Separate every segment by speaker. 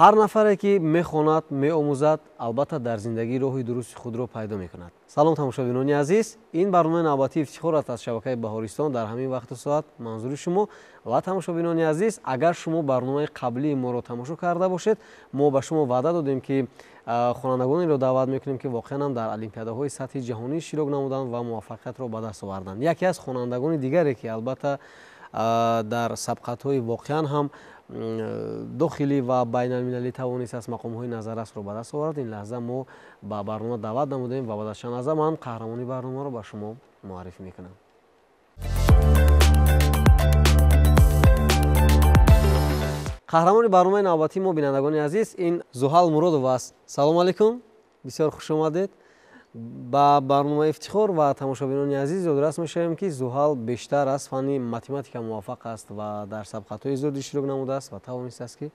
Speaker 1: Ҳар нафаре ки мехонад, меомӯзад, албатта дар зиндагӣ роҳи дурусти худро пайдо мекунад. Салом, тамошобинони азиз, ин барномаи навбатии Ифтихор аст аз шабакаи Баҳористон дар ҳамин вақту соат манзури шумо. Ва тамошобинони азиз, агар шумо барномаи қаблии моро тамошо карда бошед, мо ба шумо ваъда додем, ки хонандагонеро даъват мекунем, ки воқеан ҳам дар олимпиадаҳои сатҳи ҷаҳонӣ иштирок намуданд ва муваффақиятро ба даст оварданд. Яке аз хонандагони дигаре, ки албатта дар сабқатҳои воқеан ҳам дохилӣ ва байналмилалӣ тавонистааст мақомҳои назаррасро ба даст овард, ин лаҳза мо ба барнома даъват намудем ва баъд аз чанд лаҳза ман қаҳрамони барномаро ба шумо муаррифӣ мекунам. Қаҳрамони барномаи навбатии мо, бинандагони азиз, ин Зуҳал Муродов аст. Салому алайкум, бисёр хуш омадед ба барномаи Ифтихор. Ва тамошобинони азиз, ёдрас мешавем, ки Зуҳал бештар аз фанни математика муваффақ аст ва дар сабқатҳои зиёд иштирок намудааст ва тавонистааст, ки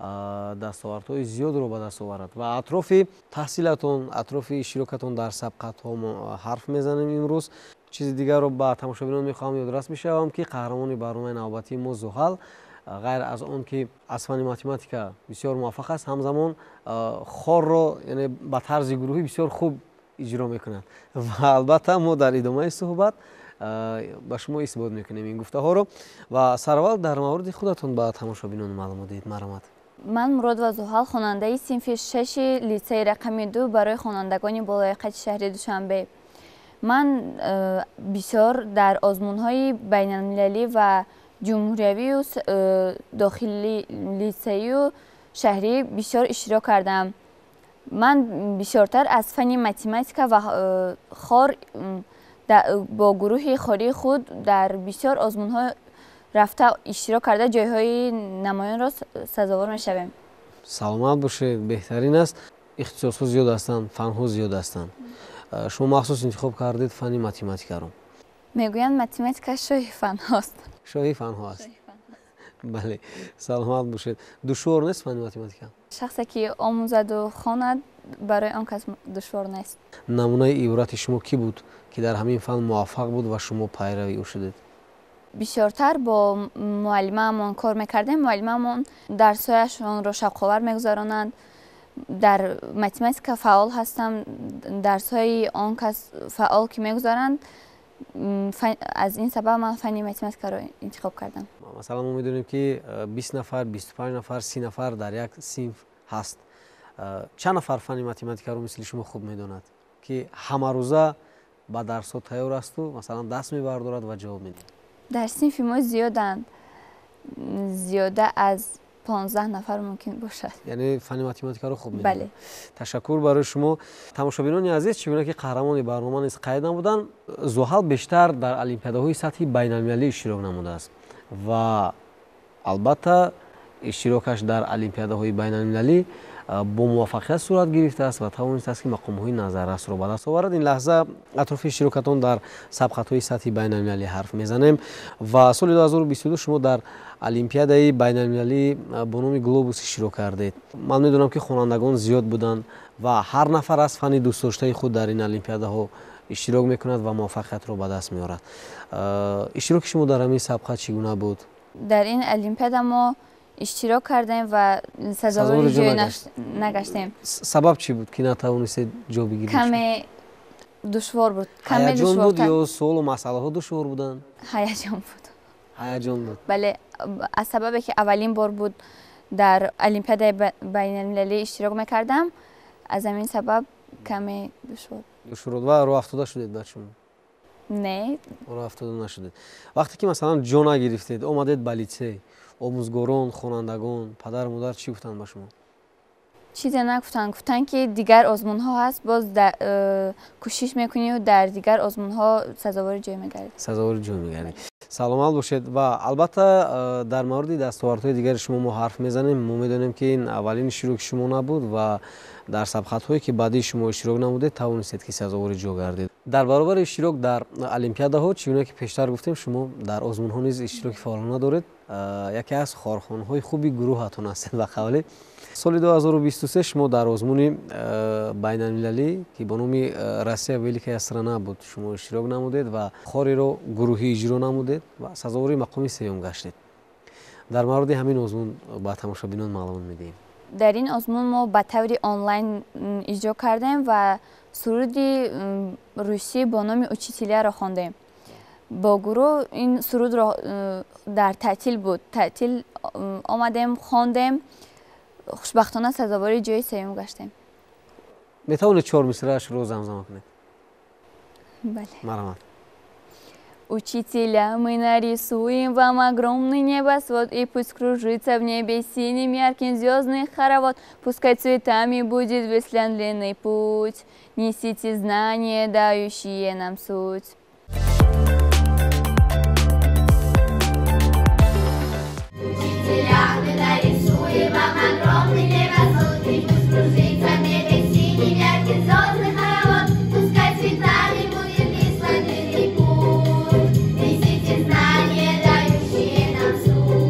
Speaker 1: дастовардҳои зиёдро ба даст оварад. Ва атрофи таҳсилатон, атрофи иштирокатон дар сабқатҳо мо ҳарф мезанем имрӯз. Чизи дигарро ба тамошобинон мехоҳам ёдрас мешавам, ки қаҳрамони барномаи навбатии мо Зуҳал ғайр аз он ки аз фанни математика бисёр муваффақ аст, ҳамзамон хорро, яъне ба тарзи гурӯҳӣ, бисёр хуб иҷро мекунад. Ва албатта мо дар идомаи суҳбат ба шумо исбот мекунем ин гуфтаҳоро. Ва сараввал дар мавриди худатон ба тамошобинон маълумот диҳед, марҳамат.
Speaker 2: Ман Муродова Зуҳал, хонандаи синфи шаши литсеи рақами 2 барои хонандагони болояқати шаҳри Душанбе. Ман бисёр дар озмунҳои байналмилалӣ ва ҷумҳуриявию дохили литсею шаҳрӣ бисёр иштирок кардам. Ман бисёртар аз фанни математика ва хор бо гурӯҳи хории худ дар бисёр озмунҳо рафта иштирок карда, ҷойҳои намоёнро сазовор мешавем.
Speaker 1: Саломат бошед, беҳтарин аст. Ихтисосҳо зиёд ҳастанд, фанҳо зиёд ҳастанд, шумо махсус интихоб кардед фанни математикаро.
Speaker 2: Мегӯянд, математика шоҳи фанҳост.
Speaker 1: Шоҳи фанҳо аст, бале. Саломат бошед. Душвор нест фанни математика?
Speaker 2: Шахсе ки омӯзаду хонад, барои он кас душвор нест.
Speaker 1: Намунаи ибрати шумо кӣ буд, ки дар ҳамин фан муваффақ буд ва шумо пайрави ӯ шудед?
Speaker 2: Бисёртар бо муаллимаамон кор мекардем. Муаллимаамон дарсҳояшонро шавқовар мегузаронанд. Дар математика фаъол ҳастам, дарсҳои он кас фаъол ки мегузаранд, аз ин сабаб ман фанни математикаро интихоб кардам.
Speaker 1: Масалан, мо медонем, ки 20 нафар, 25 нафар, 30 нафар дар як синф ҳаст. Чанд нафар фанни математикаро мисли шумо хуб медонад, ки ҳамарӯза ба дарсҳо тайёр асту масалан даст мебардорад ва ҷавоб медиҳад?
Speaker 2: Дар синфи мо зиёданд, зиёда аз 15 нафар мумкин бошад.
Speaker 1: Яъне фанни математикаро хуб медонад?
Speaker 2: Бале.
Speaker 1: Ташаккур барои шумо. Тамошобинони азиз, чӣ гуна ки қаҳрамони барнома низ қайд намуданд, Зуҳал бештар дар олимпиадаҳои сатҳи байналмилалӣ иштирок намудааст ва албатта иштирокаш дар олимпиадаҳои байналмилалӣ бо муваффақият сурат гирифтааст ва тавонистааст, ки мақомҳои назаррасро ба даст оварад. Ин лаҳза атрофи иштирокатон дар сабқатҳои сатҳи байналмилалӣ ҳарф мезанем. Ва соли 2022 шумо дар олимпиадаи байналмилалӣ бо номи Глобус иштирок кардед. Ман медонам, ки хонандагон зиёд буданд ва ҳар нафар аз фанни дӯстдоштаи худ дар ин олимпиадаҳо иштирок мекунад ва муваффақиятро ба даст меорад. Иштироки шумо дар ҳамин сабқат чӣ гуна буд?
Speaker 2: Дар ин олимпиада мо иштирок кардем ва сазовори ҷой нагаштем.
Speaker 1: Сабаб чӣ буд, ки натавонистед ҷо бигиред?
Speaker 2: Каме душвор буд.
Speaker 1: Ҳаяҷон буд ё суолу масъалаҳо душвор буданд?
Speaker 2: Ҳаяҷон буд.
Speaker 1: Ҳаяҷон буд?
Speaker 2: Бале, аз сабабе ки аввалин бор буд дар олимпиадаи байналмилалӣ иштирок мекардам, аз ҳамин сабаб каме душвор.
Speaker 1: Душвор буд. Ва роҳафтода шудед баъд шумо?
Speaker 2: Не.
Speaker 1: Роҳафтода нашудед. Вақте ки масалан ҷо нагирифтед, омадед ба литсей, омӯзгорон, хонандагон, падару модар чӣ гуфтанд ба шумо?
Speaker 2: Чизе нагуфтанд. Гуфтанд, ки дигар озмунҳо ҳаст, боз кӯшиш мекунию дар дигар озмунҳо сазовори ҷой мегардӣ.
Speaker 1: Сазовори ҷой мегардӣ. Саломат бошед. Ва албатта дар мавриди дастовардҳои дигари шумо мо ҳарф мезанем. Мо медонем, ки ин аввалин иштироки шумо набуд ва дар сабқатҳое, ки баъдии шумо иштирок намудед, тавонистед, ки сазовори ҷо гардед. Дар баробари иштирок дар олимпиадаҳо, чӣ гуна ки пештар гуфтем, шумо дар озмунҳо низ иштироки фаъолона доред. Яке аз хорхонҳои хуби гурӯҳатон ҳастед. Ба қавле, соли 2023 шумо дар озмуни байналмилалӣ, ки бо номи «Россия великая страна» буд, шумо иштирок намудед ва хориро гурӯҳӣ иҷро намудед ва сазовори мақоми сеюм гаштед. Дар мавриди ҳамин озмун ба тамошобинон маълумот медиҳем.
Speaker 2: Дар ин озмун мо ба таври онлайн иҷро кардем ва суруди русӣ бо номи Учителяро хондем. Бо гурӯҳ ин сурудро дар таътил буд. Таътил омадем, хондем, хушбахтона сазовори ҷои сеюм гаштем.
Speaker 1: Метавонед чор мисраашро замзама кунед?
Speaker 2: Бале.
Speaker 1: Марҳамат.
Speaker 2: Учителя, мы нарисуем вам огромный небосвод, и пусть кружится в небе синим ярким звездный хоровод, пускай цветами будет выслан длинный путь, несите знания, дающие нам суть.
Speaker 3: Учителя, мы нарисуем вам огромный небосвод, и пусть кружится в небе синим ярким звездный хоровод, пускай цветами будет выслан длинный путь, несите знания, дающие нам суть.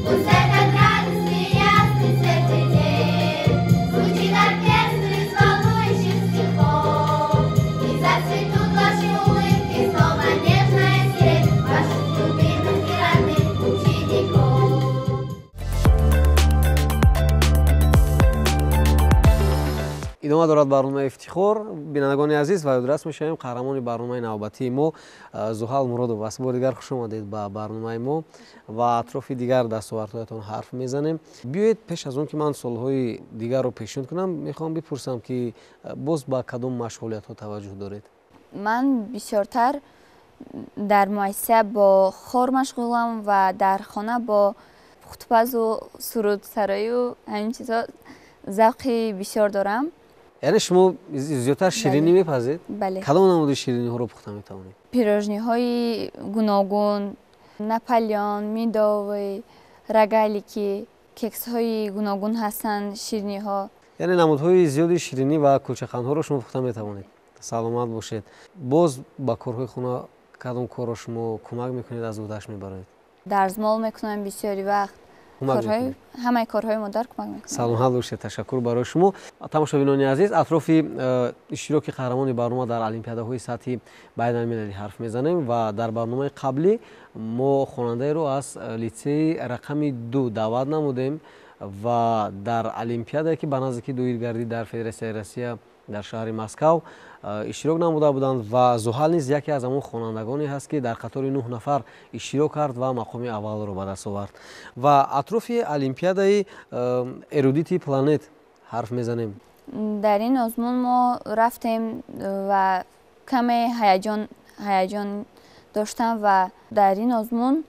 Speaker 3: Пусть этот радостный, ясный, светлый день звучит оркестр из волнующих стихов, и зацветут ваши улыбки, словно нежная сирень ваших любимых и родных учеников.
Speaker 1: Идома дорад барномаи Ифтихор. Бинандагони азиз, ва ёдрас мешавем қаҳрамони барномаи навбатии мо Зуҳал Муродов аст. Бори дигар хуш омадед ба барномаи мо ва атрофи дигар дастовардҳоятон ҳарф мезанем. Биёед, пеш аз он ки ман суолҳои дигарро пешниҳод кунам, мехоҳам бипурсам, ки боз ба кадом машғулиятҳо таваҷҷӯҳ доред?
Speaker 2: Ман бисёртар дар муассиса бо хор машғулам ва дар хона бо пухтупазу сурудсароию ҳамин чизҳо завқи бисёр дорам.
Speaker 1: Яъне шумо зиёдтар ширинӣ мепазед?
Speaker 2: Бале.
Speaker 1: Кадом намуди шириниҳоро пухта метавонед?
Speaker 2: Пирожниҳои гуногун, наполеон, медовый, рогалики, кексҳои гуногун ҳастанд, шириниҳо.
Speaker 1: Яъне намудҳои зиёди ширинӣ ва кулчақандҳоро шумо пухта метавонед. Саломат бошед. Боз ба корҳои хона кадом корро шумо кӯмак мекунед, аз уҳдааш мебароед?
Speaker 2: Дарзмол мекунам бисёри вақт. Ҳамаи корҳои модар кӯмак мекунам.
Speaker 1: Саломат бошед, ташаккур барои шумо. Тамошобинони азиз, атрофи иштироки қаҳрамони барнома дар олимпиадаҳои сатҳи байналмилалӣ ҳарф мезанем ва дар барномаи қаблӣ мо хонандаеро аз литсеи рақами 2 даъват намудем ва дар олимпиадае ки ба наздикӣ доир гардид дар Федератсияи Россия дар шаҳри Москав иштирок намуда буданд ва Зуҳал низ яке аз ҳамон хонандагоне ҳаст, ки дар қатори 9 нафар иштирок кард ва мақоми аввалро ба даст овард. Ва атрофи олимпиадаи Эрудити Планет ҳарф мезанем.
Speaker 2: Дар ин озмун мо рафтем ва каме ҳаяҷон доштам ва дар ин озмун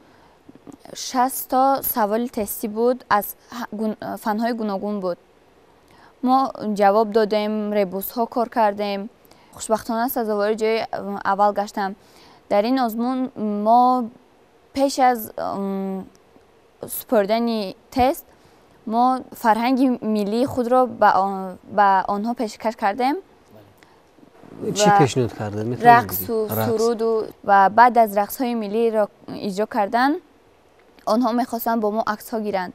Speaker 2: 60 то саволи тестӣ буд, аз фанҳои гуногун буд. Мо ҷавоб додем, ребусҳо кор кардем. Хушбахтона сазовори ҷои аввал гаштам. Дар ин озмун мо пеш аз супоридани тест мо фарҳанги миллии худро ба онҳо пешкаш кардем.
Speaker 1: Чӣ пешниҳод кардед?
Speaker 2: Рақсу суруду ва баъд аз рақсҳои миллиро иҷро кардан онҳо мехостанд бо мо аксҳо гиранд.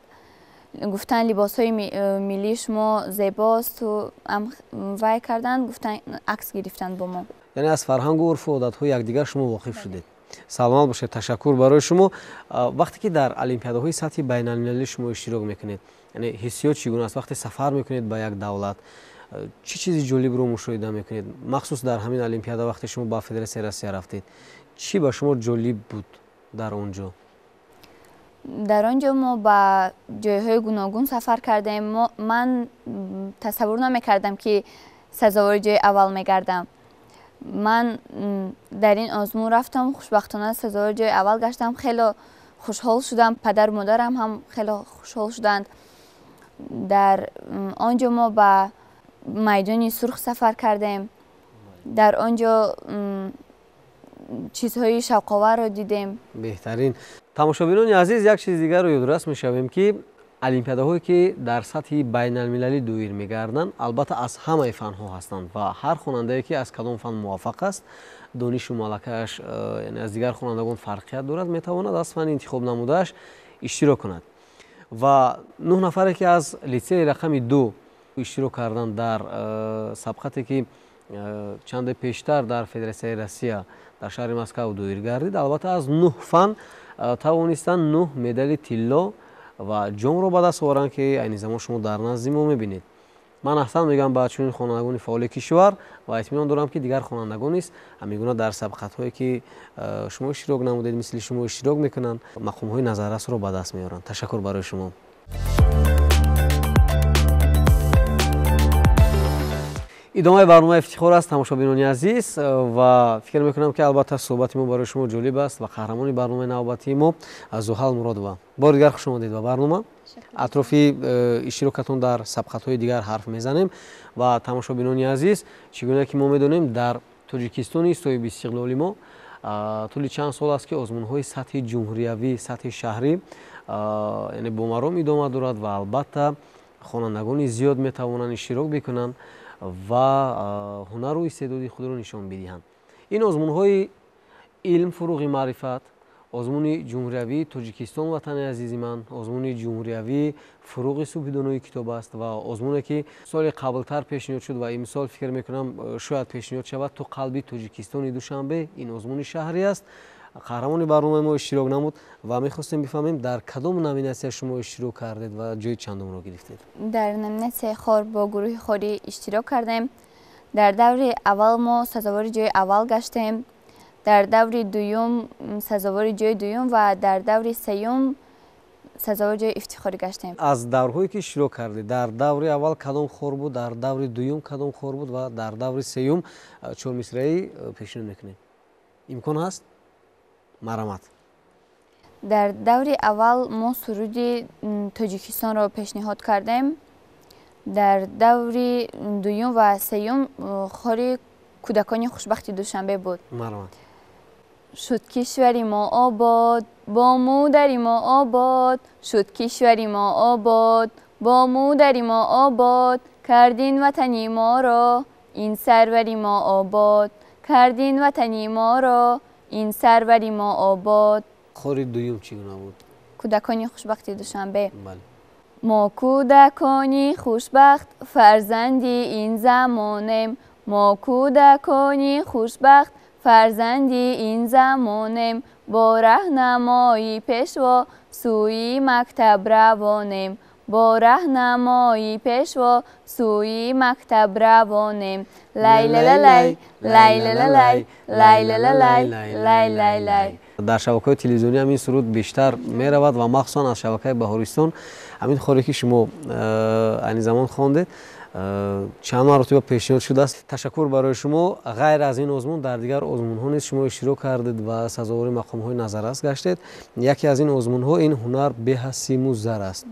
Speaker 2: Гуфтанд либосҳои миллии шумо зебост вай карданд, гуфтанд акс гирифтанд бо мо.
Speaker 1: Яъне аз фарҳангу урфу одатҳои якдигар шумо воқиф шудед. Саломат бошед, ташаккур барои шумо. Вақте ки дар олимпиадаҳои сатҳи байналмилалӣ шумо иштирок мекунед, яъне ҳиссиёт чӣ гуна аст? Вақте сафар мекунед ба як давлат, чӣ чизи ҷолибро мушоҳида мекунед? Махсус дар ҳамин олимпиада вақте шумо ба Федератсияи Россия рафтед, чӣ ба шумо ҷолиб буд дар он ҷо?
Speaker 2: Дар он ҷо мо ба ҷойҳои гуногун сафар кардем. Ман тасаввур намекардам, ки сазовори ҷои аввал мегардам. Ман дар ин озмун рафтам, хушбахтона сазовори ҷои аввал гаштам. Хело хушҳол шудам, падару модарам ҳам хело хушҳол шуданд. Дар он ҷо мо ба майдони сурх сафар кардем. Дар он ҷо чизҳои шавқоварро дидем.
Speaker 1: Беҳтарин. Тамошобинони азиз, як чизи дигарро ёдрас мешавем, ки олимпиадаҳое ки дар сатҳи байналмилалӣ доир мегарданд, албатта аз ҳамаи фанҳо ҳастанд ва ҳар хонандае ки аз кадом фан муваффақ аст, донишу малакааш яъне аз дигар хонандагон фарқият дорад, метавонад аз фани интихоб намудааш иштирок кунад. Ва 9 нафаре ки аз литсеи рақами 2 иштирок карданд дар сабқате ки чанде пештар дар Федератсияи Россия дар шаҳри Москав доир гардид, албатта аз 9 фан тавонистанд 9 медали тилло ва ҷомро ба даст оваранд, ки айни замон шумо дар назди мо мебинед. Ман аҳсан мегӯям ба чунин хонандагони фаъоли кишвар ва итминон дорам, ки дигар хонандагон низ ҳамин гуна дар сабқатҳое, ки шумо иштирок намудед, мисли шумо иштирок мекунанд, мақомҳои назаррасро ба даст меоранд. Ташаккур барои шумо. Идомаи барномаи ифтихор аст, тамошобинони азиз, ва фикр мекунам, ки албатта суҳбати мо барои шумо ҷолиб аст ва қаҳрамони барномаи навбатии мо Зуҳал Муродова. Бори дигар хуш омадед ба барнома. Атрофи иштирокатон дар сабқатҳои дигар ҳарф мезанем ва тамошобинони азиз, чӣ гуна ки мо медонем, дар Тоҷикистони соҳиби истиқлоли мо тӯли чанд сол аст, ки озмунҳои сатҳи ҷумҳуриявӣ, сатҳи шаҳрӣ, яъне бо маром идома дорад ва албатта хонандагони зиёд метавонанд иштирок бикунанд ва ҳунару истеъдоди худро нишон бидиҳанд. Ин озмунҳои илм, фуруғи маърифат, озмуни ҷумҳуриявии Тоҷикистон ватани азизи ман, озмуни ҷумҳуриявии фуруғи субҳидонои китоб аст ва озмуне, ки соли қаблтар пешниҳод шуд ва имсол фикр мекунам, шояд пешниҳод шавад, то қалби Тоҷикистони Душанбе. Ин озмуни шаҳрӣ аст. Қаҳрамони барномаи мо иштирок намуд ва мехостем бифаҳмем, дар кадом номинатсия шумо иштирок кардед ва ҷои чандумро гирифтед.
Speaker 2: Дар номинатсияи хор бо гурӯҳи хорӣ иштирок кардем. Дар даври аввал мо сазовори ҷои аввал гаштем, дар даври дуюм сазовори ҷои дуюм ва дар даври сеюм сазовори ҷои ифтихорӣ гаштем.
Speaker 1: Аз даврҳое, ки иштирок кардед, дар даври аввал кадом хор буд, дар даври дуюм кадом хор буд ва дар даври сеюм чормисраӣ пешниҳод мекунем? Имкон ҳаст? Марамат.
Speaker 2: Дар даври аввал мо суруди Тоҷикистонро пешниҳод кардем. Дар даври дуюм ва сеюм хори кӯдакони хушбахти Душанбе буд.
Speaker 1: Марамат.
Speaker 2: Шуд кишвари мо обод, бо модари мо обод, шуд кишвари мо обод, бо модари мо обод, кардин ватани моро ин сарвари мо обод, кардин ватани моро ин сарвари мо обод.
Speaker 1: Хори дуюм чӣ гуна буд?
Speaker 2: Кӯдакони хушбахти Душанбе.
Speaker 1: Бале.
Speaker 2: Мо кӯдакони хушбахт, фарзанди ин замонем, мо кӯдакони хушбахт, фарзанди ин замонем, бо раҳнамои пешво сӯи мактаб равонем, бо раҳнамои пешво сӯи мактаб равонем. Лай-ла-ла-лай, лай-ла-ла-лай, лай-ла-ла-лай, лай-лай-лай.
Speaker 1: Дар шабакаҳои телевизионӣ ҳамин суруд бештар меравад ва махсусан аз шабакаи Баҳористон ҳамин хоре, ки шумо айни замон хондед, чанд маротиба пешниҳод шудааст. Ташаккур барои шумо. Ғайр аз ин озмун дар дигар озмунҳо низ шумо иштирок кардед ва сазовори мақомҳои назаррас гаштед. Яке аз ин озмунҳо ин ҳунар беҳ симу зар аст.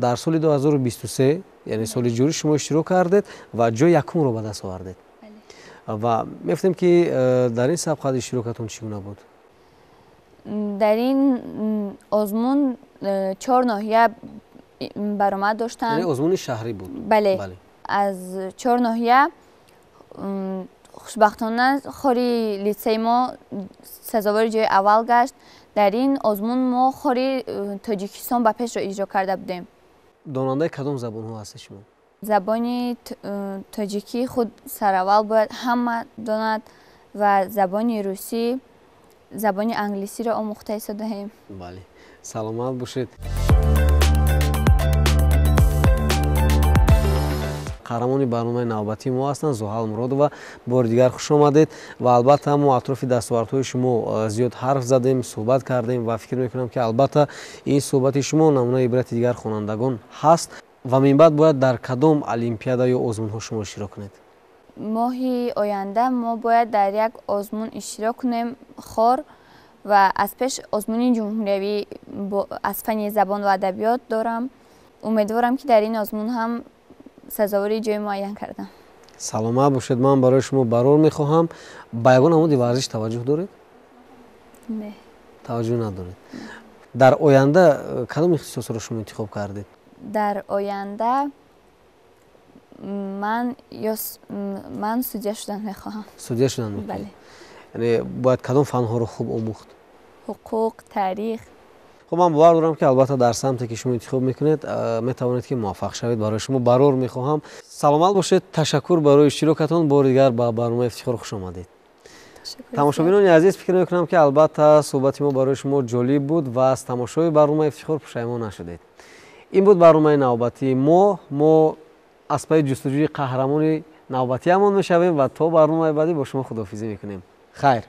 Speaker 1: Дар соли 2023, яъне соли ҷорӣ, шумо иштирок кардед ва ҷои якумро ба даст овардед ва мефтем, ки дар ин сабқат иштирокатон чӣ гуна буд?
Speaker 2: Дар ин озмун чор ноҳия баромад доштанд.
Speaker 1: Яъне озмуни шаҳрӣ буд?
Speaker 2: Бале, аз чор ноҳия хушбахтона хори литсеи мо сазовори ҷои аввал гашт. Дар ин озмун мо хори Тоҷикистон ба пешро иҷро карда будем.
Speaker 1: Донандаи кадом забонҳо ҳастед шумо?
Speaker 2: Забони тоҷикӣ худ сараввал бояд ҳама донад ва забони русӣ, забони англисиро омӯхта истодаем.
Speaker 1: Бале, саломат бошед. Қаҳрамони барномаи навбатии мо ҳастанд Зуҳал Муродова. Бори дигар хуш омадед ва албатта мо атрофи дастовардҳои шумо зиёд ҳарф задем, суҳбат кардем ва фикр мекунам, ки албатта ин суҳбати шумо намунаи ибрати дигар хонандагон ҳаст. Ва минбаъд бояд дар кадом олимпиада ё озмунҳо шумо иштирок кунед?
Speaker 2: Моҳи оянда мо бояд дар як озмун иштирок кунем хор ва аз пеш озмуни ҷумҳуриявӣ аз фанни забон ва адабиёт дорам. Умедворам, ки дар ин озмун ҳам сазовори ҷои муайян кардам.
Speaker 1: Саломат бошед. Ман барои шумо барор мехоҳам. Ба ягон намуди варзиш таваҷҷӯҳ доред?
Speaker 2: Не.
Speaker 1: Таваҷҷӯҳ надоред. Дар оянда кадом ихтисосро шумо интихоб кардед?
Speaker 2: Дар оянда ман ё ман судья шудан мехоҳам.
Speaker 1: Судья шудан мехоҳед?
Speaker 2: Бале.
Speaker 1: Яъне бояд кадом фанҳоро хуб омӯхт?
Speaker 2: Ҳуқуқ, таърих.
Speaker 1: Хуб, ман бовар дорам, ки албатта дар самте, ки шумо интихоб мекунед, метавонед, ки муваффақ шавед. Барои шумо барор мехоҳам. Саломат бошед. Ташаккур барои иштирокатон. Бори дигар ба барномаи ифтихор хуш омадед. Тамошобинони азиз, фикр мекунам, ки албатта суҳбати мо барои шумо ҷолиб буд ва аз тамошои барномаи Ифтихор пушаймон нашудед. Ин буд барномаи навбатии мо. Мо аз пайи ҷустуҷӯи қаҳрамони навбатиамон мешавем ва то барномаи баъдӣ бо шумо худоҳофизӣ мекунем. Хайр.